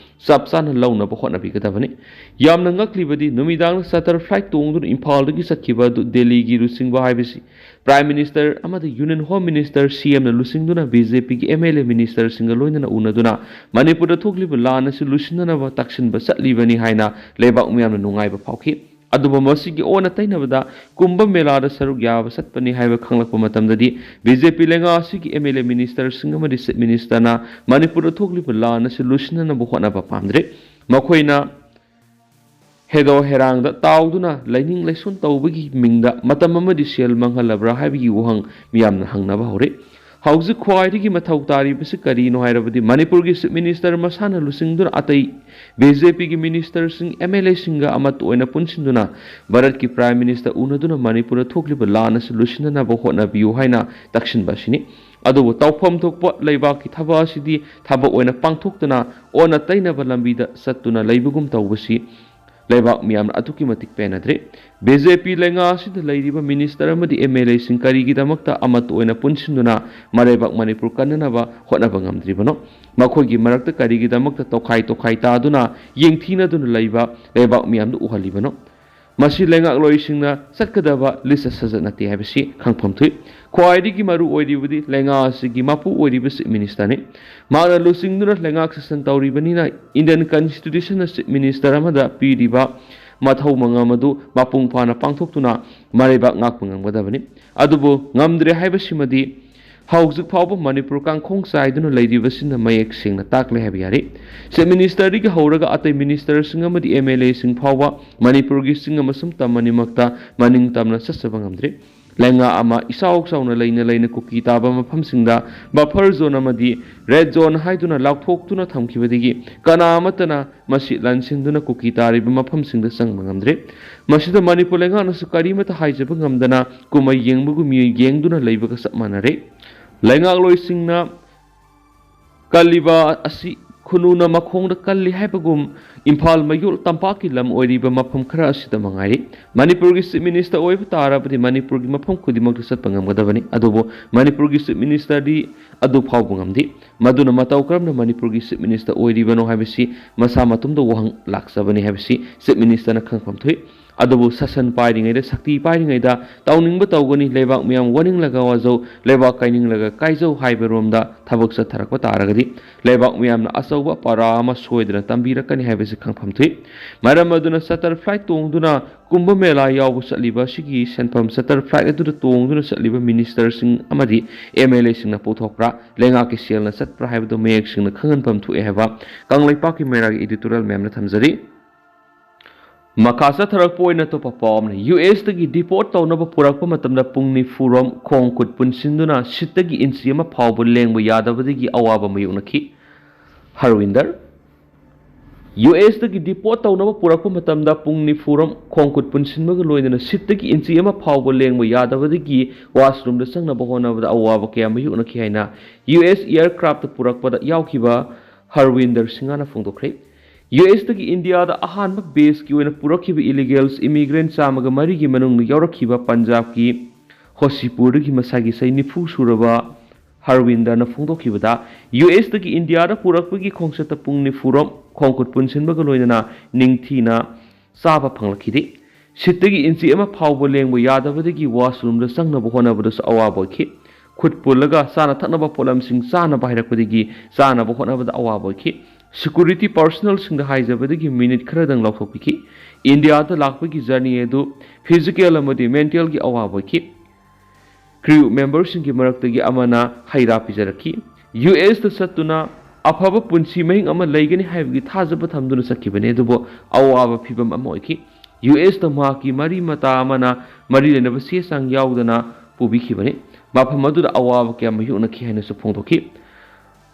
ꯆꯞ ꯆꯥꯅ ꯂꯧꯅꯕ ꯍꯣꯠꯅꯕꯤꯒꯗꯕꯅꯤ꯫ ꯌꯥꯝꯅ ꯉꯛꯂꯤꯕꯗꯤ, ꯅꯨꯃꯤꯗꯥꯡꯗ ꯆꯥꯔꯇꯔ ꯐ꯭ꯂꯥꯏꯠ ꯇꯣꯡꯗꯨꯅ ꯏꯝꯐꯥꯜꯗꯒꯤ ꯆꯠꯈꯤꯕ ꯑꯗꯨ ꯗꯦꯜꯂꯤꯒꯤ ꯂꯨꯆꯤꯡꯕ ꯍꯥꯏꯕꯁꯤ ꯄ꯭ꯔꯥꯏꯝ ꯃꯤꯅꯤꯁꯇꯔ ꯑꯃꯗꯤ ꯌꯨꯅꯤꯌꯟ ꯍꯣꯝ ꯃꯤꯅꯤꯁꯇꯔ, ꯁꯤ ꯑꯦꯝꯅ ꯂꯨꯆꯤꯡꯗꯨꯅ ꯕꯤ ꯖꯦ ꯄꯤꯒꯤ ꯑꯦꯝ ꯑꯦꯜ ꯑꯦ ꯃꯤꯅꯤꯁꯇꯔꯁꯤꯡꯒ ꯂꯣꯏꯅꯅ ꯎꯅꯗꯨꯅ ꯃꯅꯤꯄꯨꯔꯗ ꯊꯣꯛꯂꯤꯕ ꯂꯥꯟ ꯑꯁꯤ ꯂꯣꯏꯁꯤꯟꯅꯅꯕ ꯇꯛꯁꯤꯟꯕ ꯆꯠꯂꯤꯕꯅꯤ ꯍꯥꯏꯅ ꯂꯩꯕꯥꯛ ꯃꯤꯌꯥꯝꯅ ꯅꯨꯡꯉꯥꯏꯕ ꯐꯥꯎꯈꯤ꯫ ꯑꯗꯨꯕꯨ ꯃꯁꯤꯒꯤ ꯑꯣꯟꯅ ꯇꯩꯅꯕꯗ ꯀꯨꯝꯚ ꯃꯦꯂꯥꯗ ꯁꯔꯨꯛ ꯌꯥꯕ ꯆꯠꯄꯅꯤ ꯍꯥꯏꯕ ꯈꯪꯂꯛꯄ ꯃꯇꯝꯗꯗꯤ ꯕꯤ ꯖꯦ ꯄꯤ ꯂꯩꯉꯥꯛ ꯑꯁꯤꯒꯤ ꯑꯦꯝ ꯑꯦꯜ ꯑꯦ ꯃꯤꯅꯤꯁꯇꯔꯁꯤꯡ ꯑꯃꯗꯤ ꯆꯤꯐ ꯃꯤꯅꯤꯁꯇꯔꯅ ꯃꯅꯤꯄꯨꯔꯗ ꯊꯣꯛꯂꯤꯕ ꯂꯥꯟ ꯑꯁꯤ ꯂꯣꯏꯁꯤꯟꯅꯅꯕ ꯍꯣꯠꯅꯕ ꯄꯥꯝꯗ꯭ꯔꯦ꯫ ꯃꯈꯣꯏꯅ ꯍꯦꯗꯣ ꯍꯦꯔꯥꯡꯗ ꯇꯥꯎꯗꯨꯅ ꯂꯥꯏꯅꯤꯡ ꯂꯥꯏꯁꯣꯟ ꯇꯧꯕꯒꯤ ꯃꯤꯡꯗ ꯃꯇꯝ ꯑꯃꯗꯤ ꯁꯦꯜ ꯃꯥꯡꯍꯜꯂꯕ꯭ꯔꯥ ꯍꯥꯏꯕꯒꯤ ꯋꯥꯍꯪ ꯃꯤꯌꯥꯝꯅ ꯍꯪꯅꯕ ꯍꯧꯔꯦ꯫ ꯍꯧꯖꯤꯛ ꯈ꯭ꯋꯥꯏꯗꯒꯤ ꯃꯊꯧ ꯇꯥꯔꯤꯕꯁꯤ ꯀꯔꯤꯅꯣ ꯍꯥꯏꯔꯕꯗꯤ ꯃꯅꯤꯄꯨꯔꯒꯤ ꯆꯤꯐ ꯃꯤꯅꯤꯁꯇꯔ ꯃꯁꯥꯅ ꯂꯨꯆꯤꯡꯗꯨꯅ ꯑꯇꯩ ꯕꯤ ꯖꯦ ꯄꯤꯒꯤ ꯃꯤꯅꯤꯁꯇꯔꯁꯤꯡ, ꯑꯦꯝ ꯑꯦꯜ ꯑꯦꯁꯤꯡꯒ ꯑꯃꯠꯇ ꯑꯣꯏꯅ ꯄꯨꯟꯁꯤꯟꯗꯨꯅ ꯚꯥꯔꯠꯀꯤ ꯄ꯭ꯔꯥꯏꯝ ꯃꯤꯅꯤꯁꯇꯔ ꯎꯅꯗꯨꯅ ꯃꯅꯤꯄꯨꯔꯗ ꯊꯣꯛꯂꯤꯕ ꯂꯥꯟ ꯑꯁꯤ ꯂꯣꯏꯁꯤꯟꯅꯅꯕ ꯍꯣꯠꯅꯕꯤꯌꯨ ꯍꯥꯏꯅ ꯇꯛꯁꯤꯟꯕ ꯑꯁꯤꯅꯤ꯫ ꯑꯗꯨꯕꯨ ꯇꯧꯐꯝ ꯊꯣꯛꯄ ꯂꯩꯕꯥꯛꯀꯤ ꯊꯕꯛ ꯑꯁꯤꯗꯤ ꯊꯕꯛ ꯑꯣꯏꯅ ꯄꯥꯡꯊꯣꯛꯇꯅ ꯑꯣꯟꯅ ꯇꯩꯅꯕ ꯂꯝꯕꯤꯗ ꯆꯠꯇꯨꯅ ꯂꯩꯕꯒꯨꯝ ꯇꯧꯕꯁꯤ ꯂꯩꯕꯥꯛ ꯃꯤꯌꯥꯝꯅ ꯑꯗꯨꯛꯀꯤ ꯃꯇꯤꯛ ꯄꯦꯟꯅꯗ꯭ꯔꯦ꯫ ꯕꯤ ꯖꯦ ꯄꯤ ꯂꯩꯉꯥꯛ ꯑꯁꯤꯗ ꯂꯩꯔꯤꯕ ꯃꯤꯅꯤꯁꯇꯔ ꯑꯃꯗꯤ ꯑꯦꯝ ꯑꯦꯜ ꯑꯦꯁꯤꯡ ꯀꯔꯤꯒꯤꯗꯃꯛꯇ ꯑꯃꯠꯇ ꯑꯣꯏꯅ ꯄꯨꯟꯁꯤꯟꯗꯨꯅ ꯃꯔꯩꯕꯥꯛ ꯃꯅꯤꯄꯨꯔ ꯀꯟꯅꯅꯕ ꯍꯣꯠꯅꯕ ꯉꯝꯗ꯭ꯔꯤꯕꯅꯣ? ꯃꯈꯣꯏꯒꯤ ꯃꯔꯛꯇ ꯀꯔꯤꯒꯤꯗꯃꯛꯇ ꯇꯣꯈꯥꯏ ꯇꯣꯈꯥꯏ ꯇꯥꯗꯨꯅ ꯌꯦꯡꯊꯤꯅꯗꯨꯅ ꯂꯩꯕ ꯂꯩꯕꯥꯛ ꯃꯤꯌꯥꯝꯗ ꯎꯍꯜꯂꯤꯕꯅꯣ? ꯃꯁꯤ ꯂꯩꯉꯥꯛꯂꯣꯏꯁꯤꯡꯅ ꯆꯠꯀꯗꯕ ꯂꯤꯆꯠ ꯁꯥꯖꯠ ꯅꯠꯇꯦ ꯍꯥꯏꯕꯁꯤ ꯈꯪꯐꯝ ꯊꯣꯛꯏ꯫ ꯈ꯭ꯋꯥꯏꯗꯒꯤ ꯃꯔꯨ ꯑꯣꯏꯔꯤꯕꯗꯤ ꯂꯩꯉꯥꯛ ꯑꯁꯤꯒꯤ ꯃꯄꯨ ꯑꯣꯏꯔꯤꯕ ꯆꯤꯐ ꯃꯤꯅꯤꯁꯇꯔꯅꯤ꯫ ꯃꯍꯥꯛꯅ ꯂꯨꯆꯤꯡꯗꯨꯅ ꯂꯩꯉꯥꯛ ꯁꯥꯁꯟ ꯇꯧꯔꯤꯕꯅꯤꯅ ꯏꯟꯗꯤꯌꯟ ꯀꯟꯁꯇꯤꯇ꯭ꯌꯨꯁꯟꯅ ꯆꯤꯐ ꯃꯤꯅꯤꯁꯇꯔ ꯑꯃꯗ ꯄꯤꯔꯤꯕ ꯃꯊꯧ ꯃꯉꯝ ꯑꯗꯨ ꯃꯄꯨꯡ ꯐꯥꯅ ꯄꯥꯡꯊꯣꯛꯇꯨꯅ ꯃꯔꯩꯕꯥꯛ ꯉꯥꯛꯄ ꯉꯝꯒꯗꯕꯅꯤ꯫ ꯑꯗꯨꯕꯨ ꯉꯝꯗ꯭ꯔꯦ ꯍꯥꯏꯕꯁꯤꯃꯗꯤ ꯍꯧꯖꯤꯛ ꯐꯥꯎꯕ ꯃꯅꯤꯄꯨꯔ ꯀꯥꯡꯈꯣꯡ ꯆꯥꯏꯗꯨꯅ ꯂꯩꯔꯤꯕꯁꯤꯅ ꯃꯌꯦꯛ ꯁꯦꯡꯅ ꯇꯥꯛꯂꯦ ꯍꯥꯏꯕ ꯌꯥꯔꯦ꯫ ꯆꯤꯐ ꯃꯤꯅꯤꯁꯇꯔꯗꯒꯤ ꯍꯧꯔꯒ ꯑꯇꯩ ꯃꯤꯅꯤꯁꯇꯔꯁꯤꯡ ꯑꯃꯗꯤ ꯑꯦꯝ ꯑꯦꯜ ꯑꯦꯁꯤꯡ ꯐꯥꯎꯕ ꯃꯅꯤꯄꯨꯔꯒꯤ ꯆꯤꯡ ꯑꯃꯁꯨꯡ ꯇꯝ ꯑꯅꯤꯃꯛꯇ ꯃꯅꯤꯡ ꯇꯝꯅ ꯆꯠꯆꯕ ꯉꯝꯗ꯭ꯔꯤ꯫ ꯂꯩꯉꯥꯛ ꯑꯃ ꯏꯆꯥꯎ ꯆꯥꯎꯅ ꯂꯩꯅ ꯂꯩꯅ ꯀꯨꯀꯤ ꯇꯥꯕ ꯃꯐꯝꯁꯤꯡꯗ buffer zone ꯑꯃꯗꯤ red zone ꯍꯥꯏꯗꯨꯅ ꯂꯥꯎꯊꯣꯛꯇꯨꯅ ꯊꯝꯈꯤꯕꯗꯒꯤ ꯀꯅꯥ ꯑꯃꯠꯇꯅ ꯃꯁꯤ ꯂꯥꯟꯁꯤꯟꯗꯨꯅ ꯀꯨꯀꯤ ꯇꯥꯔꯤꯕ ꯃꯐꯝꯁꯤꯡꯗ ꯆꯪꯕ ꯉꯝꯗ꯭ꯔꯦ꯫ ꯃꯁꯤꯗ ꯃꯅꯤꯄꯨꯔ ꯂꯩꯉꯥꯛꯅꯁꯨ ꯀꯔꯤꯃꯠꯇ ꯍꯥꯏꯖꯕ ꯉꯝꯗꯅ ꯀꯨꯝꯍꯩ ꯌꯦꯡꯕꯒꯨꯝ ꯌꯦꯡꯗꯨꯅ ꯂꯩꯕꯒ ꯆꯞ ꯃꯥꯟꯅꯔꯦ꯫ ꯂꯩꯉꯥꯛꯂꯣꯏꯁꯤꯡꯅ ꯀꯜꯂꯤꯕ ꯑꯁꯤ ꯈꯨꯅꯨꯅ ꯃꯈꯣꯡꯗ ꯀꯜꯂꯤ ꯍꯥꯏꯕꯒꯨꯝ ꯏꯝꯐꯥꯜ ꯃꯌꯣꯜ ꯇꯝꯄꯥꯛꯀꯤ ꯂꯝ ꯑꯣꯏꯔꯤꯕ ꯃꯐꯝ ꯈꯔ ꯑꯁꯤꯗ ꯃꯉꯥꯏꯔꯦ꯫ ꯃꯅꯤꯄꯨꯔꯒꯤ Chief Minister ꯑꯣꯏꯕ ꯇꯥꯔꯕꯗꯤ ꯃꯅꯤꯄꯨꯔꯒꯤ ꯃꯐꯝ ꯈꯨꯗꯤꯡꯃꯛꯇ ꯆꯠꯄ ꯉꯝꯒꯗꯕꯅꯤ꯫ ꯑꯗꯨꯕꯨ ꯃꯅꯤꯄꯨꯔꯒꯤ Chief Ministerꯗꯤ ꯑꯗꯨ ꯐꯥꯎꯕ ꯉꯝꯗꯦ꯫ ꯃꯗꯨꯅ ꯃꯇꯧ ꯀꯔꯝꯅ ꯃꯅꯤꯄꯨꯔꯒꯤ Chief Minister ꯑꯣꯏꯔꯤꯕꯅꯣ ꯍꯥꯏꯕꯁꯤ ꯃꯁꯥ ꯃꯇꯣꯝꯇ ꯋꯥꯍꯪ ꯂꯥꯛꯆꯕꯅꯤ ꯍꯥꯏꯕꯁꯤ Chief Ministerꯅ ꯈꯪꯐꯝ ꯊꯣꯛꯏ꯫ ꯑꯗꯨꯕꯨ ꯁꯥꯁꯟ ꯄꯥꯏꯔꯤꯉꯩꯗ, ꯁꯛꯇꯤ ꯄꯥꯏꯔꯤꯉꯩꯗ ꯇꯧꯅꯤꯡꯕ ꯇꯧꯒꯅꯤ, ꯂꯩꯕꯥꯛ ꯃꯤꯌꯥꯝ ꯋꯥꯅꯤꯡꯂꯒ ꯋꯥꯖꯧ, ꯂꯩꯕꯥꯛ ꯀꯥꯏꯅꯤꯡꯂꯒ ꯀꯥꯏꯖꯧ ꯍꯥꯏꯕꯔꯣꯝꯗ ꯊꯕꯛ ꯆꯠꯊꯔꯛꯄ ꯇꯥꯔꯒꯗꯤ ꯂꯩꯕꯥꯛ ꯃꯤꯌꯥꯝꯅ ꯑꯆꯧꯕ ꯄꯔꯥ ꯑꯃ ꯁꯣꯏꯗꯅ ꯇꯝꯕꯤꯔꯛꯀꯅꯤ ꯍꯥꯏꯕꯁꯤ ꯈꯪꯐꯝ ꯊꯣꯛꯏ꯫ ꯃꯔꯝ ꯑꯗꯨꯅ charter flight ꯇꯣꯡꯗꯨꯅ ꯀꯨꯝꯚ ꯃꯦꯂꯥ ꯌꯥꯎꯕ ꯆꯠꯂꯤꯕ ꯑꯁꯤꯒꯤ ꯁꯦꯟꯐꯝ charter flight ꯑꯗꯨꯗ ꯇꯣꯡꯗꯨꯅ ꯆꯠꯂꯤꯕ ministerꯁꯤꯡ ꯑꯃꯗꯤ MLAꯁꯤꯡꯅ ꯄꯨꯊꯣꯛꯄ꯭ꯔꯥ, ꯂꯩꯉꯥꯛꯀꯤ ꯁꯦꯜꯅ ꯆꯠꯄ꯭ꯔꯥ ꯍꯥꯏꯕꯗꯨ ꯃꯌꯦꯛ ꯁꯦꯡꯅ ꯈꯪꯍꯟꯐꯝ ꯊꯣꯛꯑꯦ ꯍꯥꯏꯕ ꯀꯪꯂꯩꯄꯥꯛꯀꯤ ꯃꯩꯔꯥꯒꯤ editorial ꯃꯌꯥꯝꯅ ꯊꯝꯖꯔꯤ꯫ ꯃꯈꯥ ꯆꯠꯊꯔꯛꯄ ꯑꯣꯏꯅ ꯑꯇꯣꯞꯄ ꯄꯥꯎ ꯑꯃꯅ, USꯇꯒꯤ deport ꯇꯧꯅꯕ ꯄꯨꯔꯛꯄ ꯃꯇꯝꯗ ꯄꯨꯡ ꯅꯤꯐꯨꯔꯣꯝ ꯈꯣꯡ ꯈꯨꯠ ꯄꯨꯟꯁꯤꯟꯗꯨꯅ seatꯇꯒꯤ inch ꯑꯃ ꯐꯥꯎꯕ ꯂꯦꯡꯕ ꯌꯥꯗꯕꯗꯒꯤ ꯑꯋꯥꯕ ꯃꯥꯌꯣꯛꯅꯈꯤ꯫ ꯍꯔꯋꯤꯟꯗꯔ, USꯇꯒꯤ deport ꯇꯧꯅꯕ ꯄꯨꯔꯛꯄ ꯃꯇꯝꯗ ꯄꯨꯡ ꯅꯤꯐꯨꯔꯣꯝ ꯈꯣꯡ ꯈꯨꯠ ꯄꯨꯟꯁꯤꯟꯕꯒ ꯂꯣꯏꯅꯅ seatꯇꯒꯤ inch ꯑꯃ ꯐꯥꯎꯕ ꯂꯦꯡꯕ ꯌꯥꯗꯕꯗꯒꯤ washroomꯗ ꯆꯪꯅꯕ ꯍꯣꯠꯅꯕꯗ ꯑꯋꯥꯕ ꯀꯌꯥ ꯃꯥꯌꯣꯛꯅꯈꯤ ꯍꯥꯏꯅ US aircraftꯇ ꯄꯨꯔꯛꯄꯗ ꯌꯥꯎꯈꯤꯕ ꯍꯔꯋꯤꯟꯗꯔ ꯁꯤꯡꯍꯅ ꯐꯣꯡꯗꯣꯛꯈ꯭ꯔꯦ꯫ USꯇꯒꯤ ꯏꯟꯗꯤꯌꯥꯗ ꯑꯍꯥꯟꯕ baseꯀꯤ ꯑꯣꯏꯅ ꯄꯨꯔꯛꯈꯤꯕ illegals immigrant ꯆꯥꯝꯃꯒ ꯃꯔꯤꯒꯤ ꯃꯅꯨꯡꯗ ꯌꯥꯎꯔꯛꯈꯤꯕ ꯄꯟꯖꯥꯕꯀꯤ ꯍꯣꯁꯤꯄꯨꯔꯗꯒꯤ ꯃꯁꯥꯒꯤ ꯆꯍꯤ ꯅꯤꯐꯨ ꯁꯨꯔꯕ ꯍꯔꯋꯤꯟꯗꯔꯅ ꯐꯣꯡꯗꯣꯛꯈꯤꯕꯗ, USꯇꯒꯤ ꯏꯟꯗꯤꯌꯥꯗ ꯄꯨꯔꯛꯄꯒꯤ ꯈꯣꯡꯆꯠꯇ ꯄꯨꯡ ꯅꯤꯐꯨꯔꯣꯝ ꯈꯣꯡꯈꯨꯠ ꯄꯨꯟꯁꯤꯟꯕꯒ ꯂꯣꯏꯅꯅ ꯅꯤꯡꯊꯤꯅ ꯆꯥꯕ ꯐꯪꯂꯛꯈꯤꯗꯦ꯫ Seatꯇꯒꯤ inch ꯑꯃ ꯐꯥꯎꯕ ꯂꯦꯡꯕ ꯌꯥꯗꯕꯗꯒꯤ washroomꯗ ꯆꯪꯅꯕ ꯍꯣꯠꯅꯕꯗꯁꯨ ꯑꯋꯥꯕ ꯑꯣꯏꯈꯤ꯫ ꯈꯨꯠ ꯄꯨꯜꯂꯒ ꯆꯥꯅ ꯊꯛꯅꯕ ꯄꯣꯠꯂꯝꯁꯤꯡ ꯆꯥꯅꯕ ꯍꯥꯏꯔꯛꯄꯗꯒꯤ ꯆꯥꯅꯕ ꯍꯣꯠꯅꯕꯗ ꯑꯋꯥꯕ ꯑꯣꯏꯈꯤ꯫ Security personnelꯁꯤꯡꯗ ꯍꯥꯏꯖꯕꯗꯒꯤ minute ꯈꯔꯗꯪ ꯂꯥꯎꯊꯣꯛꯄꯤꯈꯤ꯫ ꯏꯟꯗꯤꯌꯥꯗ ꯂꯥꯛꯄꯒꯤ journey ꯑꯗꯨ physical ꯑꯃꯗꯤ mentalꯒꯤ ꯑꯋꯥꯕ ꯑꯣꯏꯈꯤ꯫ Crew memberꯁꯤꯡꯒꯤ ꯃꯔꯛꯇꯒꯤ ꯑꯃꯅ ꯍꯩ ꯔꯥ ꯄꯤꯖꯔꯛꯈꯤ꯫ USꯇ ꯆꯠꯇꯨꯅ ꯑꯐꯕ ꯄꯨꯟꯁꯤ ꯃꯍꯤꯡ ꯑꯃ ꯂꯩꯒꯅꯤ ꯍꯥꯏꯕꯒꯤ ꯊꯥꯖꯕ ꯊꯝꯗꯨꯅ ꯆꯠꯈꯤꯕꯅꯤ, ꯑꯗꯨꯕꯨ ꯑꯋꯥꯕ ꯐꯤꯚꯝ ꯑꯃ ꯑꯣꯏꯈꯤ꯫ ꯌꯨ ꯑꯦꯁꯇ ꯃꯍꯥꯛꯀꯤ ꯃꯔꯤ ꯃꯇꯥ ꯑꯃꯅ ꯃꯔꯤ ꯂꯩꯅꯕ ꯆꯦ ꯆꯥꯡ ꯌꯥꯎꯗꯅ ꯄꯨꯕꯤꯈꯤꯕꯅꯤ꯫ ꯃꯐꯝ ꯑꯗꯨꯗ ꯑꯋꯥꯕ ꯀꯌꯥ ꯃꯥꯌꯣꯛꯅꯈꯤ ꯍꯥꯏꯅꯁꯨ ꯐꯣꯡꯗꯣꯛꯈꯤ꯫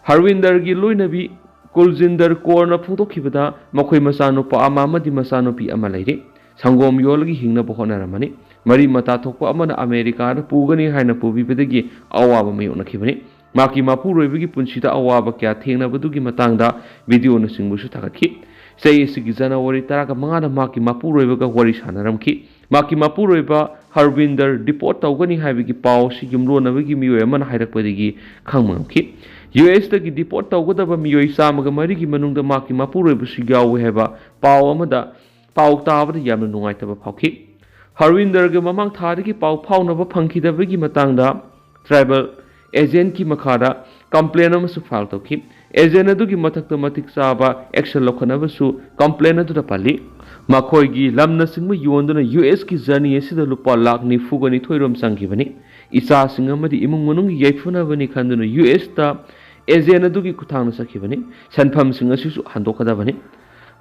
ꯍꯔꯋꯤꯟꯗꯔꯒꯤ ꯂꯣꯏꯅꯕꯤ ꯀꯨꯜꯖꯤꯟꯗꯔ ꯀꯣꯔꯅ ꯐꯣꯡꯗꯣꯛꯈꯤꯕꯗ, ꯃꯈꯣꯏ ꯃꯆꯥꯅꯨꯄꯥ ꯑꯃ ꯑꯃꯗꯤ ꯃꯆꯥꯅꯨꯄꯤ ꯑꯃ ꯂꯩꯔꯤ꯫ ꯁꯪꯒꯣꯝ ꯌꯣꯜꯂꯒ ꯍꯤꯡꯅꯕ ꯍꯣꯠꯅꯔꯝꯃꯅꯤ꯫ ꯃꯔꯤ ꯃꯇꯥ ꯊꯣꯛꯄ ꯑꯃꯅ ꯑꯃꯦꯔꯤꯀꯥꯗ ꯄꯨꯒꯅꯤ ꯍꯥꯏꯅ ꯄꯨꯕꯤꯕꯗꯒꯤ ꯑꯋꯥꯕ ꯃꯥꯌꯣꯛꯅꯈꯤꯕꯅꯤ꯫ ꯃꯍꯥꯛꯀꯤ ꯃꯄꯨꯔꯣꯏꯕꯒꯤ ꯄꯨꯟꯁꯤꯗ ꯑꯋꯥꯕ ꯀꯌꯥ ꯊꯦꯡꯅꯕꯗꯨꯒꯤ ꯃꯇꯥꯡꯗ ꯚꯤꯗꯤꯑꯣꯅꯆꯤꯡꯕꯁꯨ ꯊꯥꯒꯠꯈꯤ꯫ ꯆꯍꯤ ꯑꯁꯤꯒꯤ ꯖꯅꯋꯥꯔꯤ ꯇꯔꯥꯃꯉꯥꯗ ꯃꯍꯥꯛꯀꯤ ꯃꯄꯨꯔꯣꯏꯕꯒ ꯋꯥꯔꯤ ꯁꯥꯟꯅꯔꯝꯈꯤ꯫ ꯃꯍꯥꯛꯀꯤ ꯃꯄꯨꯔꯣꯏꯕ ꯍꯔꯕꯤꯟꯗꯔ ꯗꯤꯄꯣꯔꯠ ꯇꯧꯒꯅꯤ ꯍꯥꯏꯕꯒꯤ ꯄꯥꯎ ꯑꯁꯤ ꯌꯨꯝꯂꯣꯟꯅꯕꯒꯤ ꯃꯤꯑꯣꯏ ꯑꯃꯅ ꯍꯥꯏꯔꯛꯄꯗꯒꯤ ꯈꯪꯕ ꯉꯝꯈꯤ꯫ ꯌꯨ ꯑꯦꯁꯇꯒꯤ ꯗꯤꯄꯣꯔꯠ ꯇꯧꯒꯗꯕ ꯃꯤꯑꯣꯏ ꯆꯥꯝꯃꯒ ꯃꯔꯤꯒꯤ ꯃꯅꯨꯡꯗ ꯃꯍꯥꯛꯀꯤ ꯃꯄꯨꯔꯣꯏꯕꯁꯨ ꯌꯥꯎꯏ ꯍꯥꯏꯕ ꯄꯥꯎ ꯑꯃꯗ, ꯄꯥꯎ ꯇꯥꯕꯗ ꯌꯥꯝꯅ ꯅꯨꯡꯉꯥꯏꯇꯕ ꯐꯥꯎꯈꯤ꯫ ꯍꯔꯋꯤꯟꯗꯔꯒ ꯃꯃꯥꯡ ꯊꯥꯗꯒꯤ ꯄꯥꯎ ꯐꯥꯎꯅꯕ ꯐꯪꯈꯤꯗꯕꯒꯤ ꯃꯇꯥꯡꯗ ꯇ꯭ꯔꯥꯏꯕꯦꯜ ꯑꯦꯖꯦꯟꯠꯀꯤ ꯃꯈꯥꯗ ꯀꯝꯄ꯭ꯂꯦꯟ ꯑꯃꯁꯨ ꯐꯥꯏꯜ ꯇꯧꯈꯤ꯫ ꯑꯦꯖꯦꯟꯠ ꯑꯗꯨꯒꯤ ꯃꯊꯛꯇ ꯃꯇꯤꯛ ꯆꯥꯕ ꯑꯦꯛꯁꯟ ꯂꯧꯈꯠꯅꯕꯁꯨ ꯀꯝꯄ꯭ꯂꯦꯟ ꯑꯗꯨꯗ ꯄꯜꯂꯤ꯫ ꯃꯈꯣꯏꯒꯤ ꯂꯝꯅꯆꯤꯡꯕ ꯌꯣꯟꯗꯨꯅ ꯌꯨ ꯑꯦꯁꯀꯤ ꯖꯔꯅꯤ ꯑꯁꯤꯗ ꯂꯨꯄꯥ ꯂꯥꯈ ꯅꯤꯐꯨꯒ ꯅꯤꯊꯣꯏ ꯔꯣꯝ ꯆꯪꯈꯤꯕꯅꯤ꯫ ꯏꯆꯥꯁꯤꯡ ꯑꯃꯗꯤ ꯏꯃꯨꯡ ꯃꯅꯨꯡꯒꯤ ꯌꯥꯏꯐꯅꯕꯅꯤ ꯈꯟꯗꯨꯅ ꯌꯨ ꯑꯦꯁꯇ ꯑꯦꯖꯦꯟꯠ ꯑꯗꯨꯒꯤ ꯈꯨꯠꯊꯥꯡꯗ ꯆꯠꯈꯤꯕꯅꯤ꯫ ꯁꯦꯟꯐꯝꯁꯤꯡ ꯑꯁꯤꯁꯨ ꯍꯟꯗꯣꯛꯀꯗꯕꯅꯤ꯫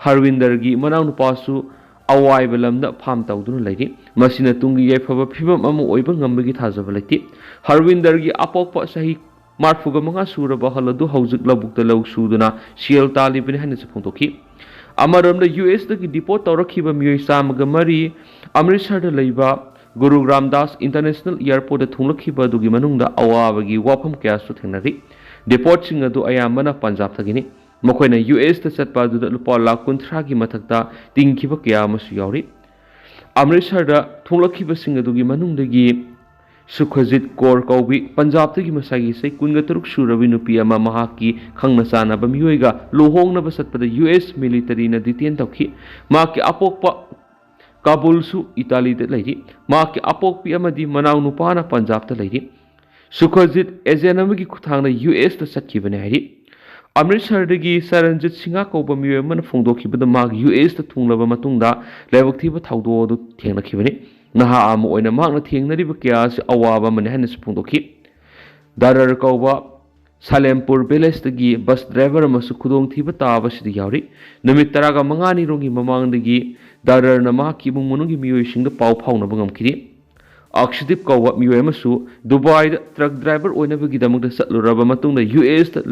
ꯍꯔꯋꯤꯟꯗꯔꯒꯤ ꯃꯅꯥꯎꯅꯨꯄꯥꯁꯨ ꯑꯋꯥꯏꯕ ꯂꯝꯗ ꯐꯥꯝ ꯇꯧꯗꯨꯅ ꯂꯩꯔꯤ꯫ ꯃꯁꯤꯅ ꯇꯨꯡꯒꯤ ꯌꯥꯏꯐꯕ ꯐꯤꯕꯝ ꯑꯃ ꯑꯣꯏꯕ ꯉꯝꯕꯒꯤ ꯊꯥꯖꯕ ꯂꯩꯇꯦ꯫ ꯍꯔꯋꯤꯟꯗꯔꯒꯤ ꯑꯄꯣꯛꯄ ꯆꯍꯤ ꯃꯔꯤꯐꯨꯒ ꯃꯉꯥ ꯁꯨꯔꯕ ꯑꯍꯜ ꯑꯗꯨ ꯍꯧꯖꯤꯛ ꯂꯧꯕꯨꯛꯇ ꯂꯧ ꯁꯨꯗꯨꯅ ꯁꯦꯜ ꯇꯥꯜꯂꯤꯕꯅꯤ ꯍꯥꯏꯅꯁꯨ ꯐꯣꯡꯗꯣꯛꯈꯤ꯫ ꯑꯃꯔꯣꯝꯗ, ꯌꯨ ꯑꯦꯁꯇꯒꯤ ꯗꯤꯄꯣꯔꯠ ꯇꯧꯔꯛꯈꯤꯕ ꯃꯤꯑꯣꯏ ꯆꯥꯝꯃꯒ ꯃꯔꯤ ꯑꯃ꯭ꯔꯤꯠꯁꯔꯗ ꯂꯩꯕ ꯒꯨꯔꯨ ꯔꯥꯝꯗꯥꯁ ꯏꯟꯇꯔꯅꯦꯁꯅꯦꯜ ꯑꯦꯌꯔꯄꯣꯔꯠꯇ ꯊꯨꯡꯂꯛꯈꯤꯕ ꯑꯗꯨꯒꯤ ꯃꯅꯨꯡꯗ ꯑꯋꯥꯕꯒꯤ ꯋꯥꯐꯝ ꯀꯌꯥꯁꯨ ꯊꯦꯡꯅꯔꯤ꯫ ꯗꯤꯄꯣꯔꯠꯁꯤꯡ ꯑꯗꯨ ꯑꯌꯥꯝꯕꯅ ꯄꯟꯖꯥꯕꯇꯒꯤꯅꯤ꯫ ꯃꯈꯣꯏꯅ ꯌꯨ ꯑꯦꯁꯇ ꯆꯠꯄ ꯑꯗꯨꯗ ꯂꯨꯄꯥ ꯂꯥꯈ ꯀꯨꯟꯊ꯭ꯔꯥꯒꯤ ꯃꯊꯛꯇ ꯇꯤꯡꯈꯤꯕ ꯀꯌꯥ ꯑꯃꯁꯨ ꯌꯥꯎꯔꯤ꯫ ꯑꯃ꯭ꯔꯤꯠꯁꯔꯗ ꯊꯨꯡꯂꯛꯈꯤꯕꯁꯤꯡ ꯑꯗꯨꯒꯤ ꯃꯅꯨꯡꯗꯒꯤ ꯁꯨꯈꯖꯤꯠ ꯀꯣꯔ ꯀꯧꯕꯤ ꯄꯟꯖꯥꯕꯇꯒꯤ ꯃꯁꯥꯒꯤ ꯆꯍꯤ ꯀꯨꯟꯒ ꯇꯔꯨꯛ ꯁꯨꯔꯕꯤ ꯅꯨꯄꯤ ꯑꯃ ꯃꯍꯥꯛꯀꯤ ꯈꯪꯅ ꯆꯥꯟꯅꯕ ꯃꯤꯑꯣꯏꯒ ꯂꯨꯍꯣꯡꯅꯕ ꯆꯠꯄꯗ ꯌꯨ ꯑꯦꯁ ꯃꯤꯂꯤꯇꯔꯤꯅ ꯗꯤꯇꯦꯟ ꯇꯧꯈꯤ꯫ ꯃꯍꯥꯛꯀꯤ ꯑꯄꯣꯛꯄ ꯀꯥꯕꯨꯜꯁꯨ ꯏꯇꯥꯂꯤꯗ ꯂꯩꯔꯤ꯫ ꯃꯍꯥꯛꯀꯤ ꯑꯄꯣꯛꯄꯤ ꯑꯃꯗꯤ ꯃꯅꯥꯎ ꯅꯨꯄꯥꯅ ꯄꯟꯖꯥꯕꯇ ꯂꯩꯔꯤ꯫ ꯁꯨꯈꯖꯤꯠ ꯑꯦꯖꯦꯟ ꯑꯃꯒꯤ ꯈꯨꯠꯊꯥꯡꯗ ꯌꯨ ꯑꯦꯁꯇ ꯆꯠꯈꯤꯕꯅꯤ ꯍꯥꯏꯔꯤ꯫ ꯑꯃ꯭ꯔꯤꯠꯁꯔꯗꯒꯤ ꯁꯔꯟꯖꯤꯠ ꯁꯤꯡꯍ ꯀꯧꯕ ꯃꯤꯑꯣꯏ ꯑꯃꯅ ꯐꯣꯡꯗꯣꯛꯈꯤꯕꯗ, ꯃꯍꯥꯛ ꯌꯨ ꯑꯦꯁꯇ ꯊꯨꯡꯂꯕ ꯃꯇꯨꯡꯗ ꯂꯥꯏꯕꯛ ꯊꯤꯕ ꯊꯧꯗꯣꯛ ꯑꯗꯨ ꯊꯦꯡꯅꯈꯤꯕꯅꯤ꯫ ꯅꯍꯥ ꯑꯃ ꯑꯣꯏꯅ ꯃꯍꯥꯛꯅ ꯊꯦꯡꯅꯔꯤꯕ ꯀꯌꯥ ꯑꯁꯤ ꯑꯋꯥꯕ ꯑꯃꯅꯤ ꯍꯥꯏꯅꯁꯨ ꯐꯣꯡꯗꯣꯛꯈꯤ꯫ ꯗꯥꯔꯔ ꯀꯧꯕ ꯁꯥꯂꯦꯝꯄꯨꯔ ꯚꯤꯂꯦꯖꯇꯒꯤ ꯕꯁ ꯗ꯭ꯔꯥꯏꯚꯔ ꯑꯃꯁꯨ ꯈꯨꯗꯣꯡꯊꯤꯕ ꯇꯥꯕꯁꯤꯗ ꯌꯥꯎꯔꯤ꯫ ꯅꯨꯃꯤꯠ ꯇꯔꯥꯒ ꯃꯉꯥꯅꯤꯔꯣꯝꯒꯤ ꯃꯃꯥꯡꯗꯒꯤ ꯗꯥꯗꯔꯅ ꯃꯍꯥꯛꯀꯤ ꯏꯃꯨꯡ ꯃꯅꯨꯡꯒꯤ ꯃꯤꯑꯣꯏꯁꯤꯡꯗ ꯄꯥꯎ ꯐꯥꯎꯅꯕ ꯉꯝꯈꯤꯗꯦ꯫ ꯑꯛꯁꯗꯤꯞ ꯀꯧꯕ ꯃꯤꯑꯣꯏ ꯑꯃꯁꯨ ꯗꯨꯕꯥꯏꯗ ꯇ꯭ꯔꯛ ꯗ꯭ꯔꯥꯏꯚꯔ ꯑꯣꯏꯅꯕꯒꯤꯗꯃꯛꯇ ꯆꯠꯂꯨꯔꯕ ꯃꯇꯨꯡꯗ ꯌꯨ ꯑꯦꯁꯇ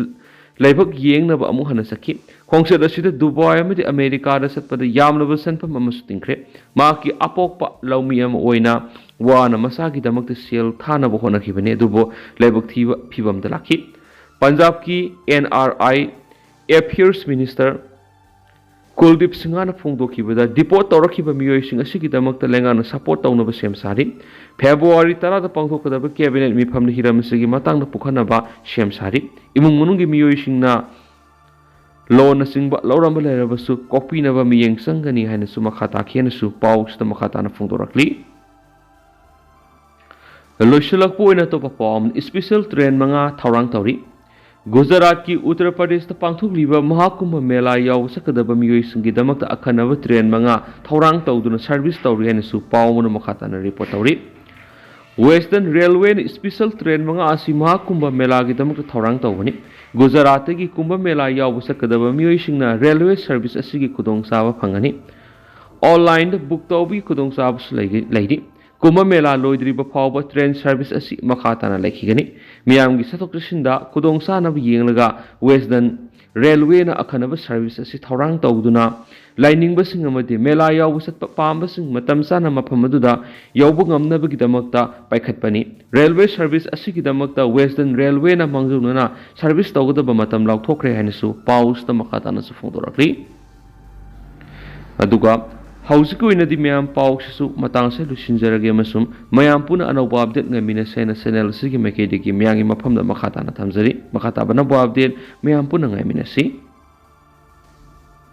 ꯂꯥꯏꯕꯛ ꯌꯦꯡꯅꯕ ꯑꯃꯨꯛ ꯍꯟꯅ ꯆꯠꯈꯤ꯫ ꯈꯣꯡꯆꯠ ꯑꯁꯤꯗ ꯗꯨꯕꯥꯏ ꯑꯃꯗꯤ ꯑꯃꯦꯔꯤꯀꯥꯗ ꯆꯠꯄꯗ ꯌꯥꯝꯂꯕ ꯁꯦꯟꯐꯝ ꯑꯃꯁꯨ ꯇꯤꯡꯈ꯭ꯔꯦ꯫ ꯃꯍꯥꯛꯀꯤ ꯑꯄꯣꯛꯄ ꯂꯧꯃꯤ ꯑꯃ ꯑꯣꯏꯅ ꯋꯥꯅ ꯃꯁꯥꯒꯤꯗꯃꯛꯇ ꯁꯦꯜ ꯊꯥꯅꯕ ꯍꯣꯠꯅꯈꯤꯕꯅꯤ, ꯑꯗꯨꯕꯨ ꯂꯥꯏꯕꯛ ꯊꯤꯕ ꯐꯤꯚꯝꯗ ꯂꯥꯛꯈꯤ꯫ ꯄꯟꯖꯥꯕꯀꯤ N R I affairs minister Kuldeep ꯁꯤꯡꯍꯅ ꯐꯣꯡꯗꯣꯛꯈꯤꯕꯗ, ꯗꯤꯄꯣꯔꯠ ꯇꯧꯔꯛꯈꯤꯕ ꯃꯤꯑꯣꯏꯁꯤꯡ ꯑꯁꯤꯒꯤꯗꯃꯛꯇ ꯂꯩꯉꯥꯛꯅ ꯁꯄꯣꯔꯠ ꯇꯧꯅꯕ ꯁꯦꯝ ꯁꯥꯔꯤ꯫ ꯐꯦꯕ꯭ꯔꯨꯋꯥꯔꯤ ꯇꯔꯥꯗ ꯄꯥꯡꯊꯣꯛꯀꯗꯕ ꯀꯦꯕꯤꯅꯦꯠ ꯃꯤꯐꯝꯗ ꯍꯤꯔꯝ ꯑꯁꯤꯒꯤ ꯃꯇꯥꯡꯗ ꯄꯨꯈꯠꯅꯕ ꯁꯦꯝ ꯁꯥꯔꯤ꯫ ꯏꯃꯨꯡ ꯃꯅꯨꯡꯒꯤ ꯃꯤꯑꯣꯏꯁꯤꯡꯅ ꯂꯣꯟꯅꯆꯤꯡꯕ ꯂꯧꯔꯝꯕ ꯂꯩꯔꯕꯁꯨ ꯀꯣꯛꯄꯤꯅꯕ ꯃꯤꯠꯌꯦꯡ ꯆꯪꯒꯅꯤ ꯍꯥꯏꯅꯁꯨ ꯃꯈꯥ ꯇꯥꯈꯤ ꯍꯥꯏꯅꯁꯨ ꯄꯥꯎꯁꯤꯗ ꯃꯈꯥ ꯇꯥꯅ ꯐꯣꯡꯗꯣꯔꯛꯂꯤ꯫ ꯂꯣꯏꯁꯤꯜꯂꯛꯄ ꯑꯣꯏꯅ ꯑꯇꯣꯞꯄ ꯄꯥꯎ ꯑꯃꯅ, ꯏꯁꯄꯤꯁꯦꯜ ꯇ꯭ꯔꯦꯟ ꯃꯉꯥ ꯊꯧꯔꯥꯡ ꯇꯧꯔꯤ꯫ ꯒꯨꯖꯔꯥꯠꯀꯤ ꯎꯠꯇꯔ ꯄ꯭ꯔꯗꯦꯁꯇ ꯄꯥꯡꯊꯣꯛꯂꯤꯕ ꯃꯍꯥꯀꯨꯝꯚ ꯃꯦꯂꯥ ꯌꯥꯎꯕ ꯆꯠꯀꯗꯕ ꯃꯤꯑꯣꯏꯁꯤꯡꯒꯤꯗꯃꯛꯇ ꯑꯈꯟꯅꯕ ꯇ꯭ꯔꯦꯟ ꯃꯉꯥ ꯊꯧꯔꯥꯡ ꯇꯧꯗꯨꯅ ꯁꯔꯚꯤꯁ ꯇꯧꯔꯤ ꯍꯥꯏꯅꯁꯨ ꯄꯥꯎ ꯑꯃꯅ ꯃꯈꯥ ꯇꯥꯅ ꯔꯤꯄꯣꯔꯠ ꯇꯧꯔꯤ꯫ ꯋꯦꯁꯇꯔꯟ ꯔꯦꯜꯋꯦꯅ ꯏꯁꯄꯤꯁꯦꯜ ꯇ꯭ꯔꯦꯟ ꯃꯉꯥ ꯑꯁꯤ ꯃꯍꯥꯀꯨꯝꯚ ꯃꯦꯂꯥꯒꯤꯗꯃꯛꯇ ꯊꯧꯔꯥꯡ ꯇꯧꯕꯅꯤ꯫ ꯒꯨꯖꯔꯥꯠꯇꯒꯤ ꯀꯨꯝꯚ ꯃꯦꯂꯥ ꯌꯥꯎꯕ ꯆꯠꯀꯗꯕ ꯃꯤꯑꯣꯏꯁꯤꯡꯅ ꯔꯦꯜꯋꯦ ꯁꯔꯚꯤꯁ ꯑꯁꯤꯒꯤ ꯈꯨꯗꯣꯡꯆꯥꯕ ꯐꯪꯒꯅꯤ꯫ ꯑꯣꯟꯂꯥꯏꯟꯗ ꯕꯨꯛ ꯇꯧꯕꯒꯤ ꯈꯨꯗꯣꯡꯆꯥꯕꯁꯨ ꯂꯩꯒ-, ꯂꯩꯔꯤ꯫ ꯀꯨꯝꯚ ꯃꯦꯂꯥ ꯂꯣꯏꯗ꯭ꯔꯤꯕ ꯐꯥꯎꯕ ꯇ꯭ꯔꯦꯟ ꯁꯔꯚꯤꯁ ꯑꯁꯤ ꯃꯈꯥ ꯇꯥꯅ ꯂꯩꯈꯤꯒꯅꯤ꯫ ꯃꯤꯌꯥꯝꯒꯤ ꯆꯠꯊꯣꯛ ꯆꯠꯁꯤꯟꯗ ꯈꯨꯗꯣꯡꯆꯥꯅꯕ ꯌꯦꯡꯂꯒ ꯋꯦꯁꯇꯔꯟ ꯔꯦꯜꯋꯦꯅ ꯑꯈꯟꯅꯕ ꯁꯔꯚꯤꯁ ꯑꯁꯤ ꯊꯧꯔꯥꯡ ꯇꯧꯗꯨꯅ ꯂꯥꯏꯅꯤꯡꯕꯁꯤꯡ ꯑꯃꯗꯤ ꯃꯦꯂꯥ ꯌꯥꯎꯕ ꯆꯠꯄ ꯄꯥꯝꯕꯁꯤꯡ ꯃꯇꯝ ꯆꯥꯅ ꯃꯐꯝ ꯑꯗꯨꯗ ꯌꯧꯕ ꯉꯝꯅꯕꯒꯤꯗꯃꯛꯇ ꯄꯥꯏꯈꯠꯄꯅꯤ꯫ ꯔꯦꯜꯋꯦ ꯁꯔꯚꯤꯁ ꯑꯁꯤꯒꯤꯗꯃꯛꯇ ꯋꯦꯁꯇꯔꯟ ꯔꯦꯜꯋꯦꯅ ꯃꯥꯡꯖꯧꯅꯅ ꯁꯔꯚꯤꯁ ꯇꯧꯒꯗꯕ ꯃꯇꯝ ꯂꯥꯎꯊꯣꯛꯈ꯭ꯔꯦ ꯍꯥꯏꯅꯁꯨ ꯄꯥꯎꯁꯤꯗ ꯃꯈꯥ ꯇꯥꯅꯁꯨ ꯐꯣꯡꯗꯣꯔꯛꯂꯤ꯫ ꯑꯗꯨꯒ ꯍꯧꯖꯤꯛꯀꯤ ꯑꯣꯏꯅꯗꯤ ꯃꯌꯥꯝ ꯄꯥꯎꯁꯤꯁꯨ ꯃꯇꯥꯡꯁꯦ ꯂꯣꯏꯁꯤꯟꯖꯔꯒꯦ ꯑꯃꯁꯨꯡ ꯃꯌꯥꯝ ꯄꯨꯟꯅ ꯑꯅꯧꯕ ꯑꯞꯗꯦꯠ ꯉꯥꯏꯃꯤꯟꯅꯁꯦ ꯍꯥꯏꯅ ꯆꯦꯅꯦꯜ ꯑꯁꯤꯒꯤ ꯃꯥꯏꯀꯩꯗꯒꯤ ꯃꯌꯥꯝꯒꯤ ꯃꯐꯝꯗ ꯃꯈꯥ ꯇꯥꯅ ꯊꯝꯖꯔꯤ꯫ ꯃꯈꯥ ꯇꯥꯕ ꯑꯅꯧꯕ ꯑꯞꯗꯦꯠ ꯃꯌꯥꯝ ꯄꯨꯟꯅ ꯉꯥꯏꯃꯤꯟꯅꯁꯤ꯫